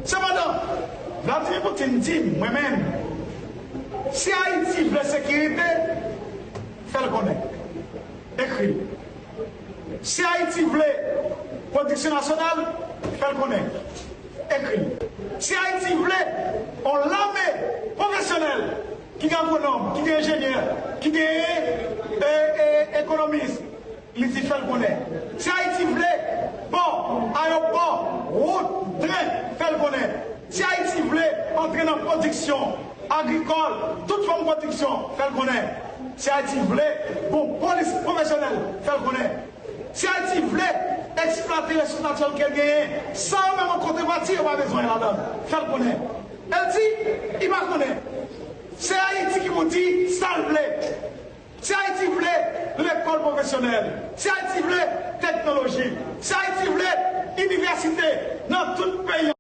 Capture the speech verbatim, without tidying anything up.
Sepandan, Vladimir Putin di m, mwen menm, si Ayiti vle sekirite, fè l konnen. Ekri l. Si Ayiti vle pwodiksyon nasyonal, fè l konnen. Ekri l. Si Ayiti vle yon lame pwofesyonèl ki gen agwonòm, ki gen enjenyè, ki gen e, e, ekonomis, li di fè l konnen. Si Ayiti vle pò, ayewopò, wout, tren, fè l konnen. Si Ayiti vle antre nan pwodiksyon agrikòl, tout fòm pwodiksyon, fè l konnen. Si Ayiti vle bon polis pwofesyonèl, fè l konnen. Si Ayiti vle eksplwate resous natirèl ke l genyen, san yo menm an kontrepati, yo pa bezwen ladan l, fè l konnen. E l di, li pa konnen. Se Ayiti ki pou di sa l vle. Si Ayiti vle lekòl pwofesyonèl, si Ayiti vle teknoloji, si Ayiti vle inivèsite nan tout peyi an,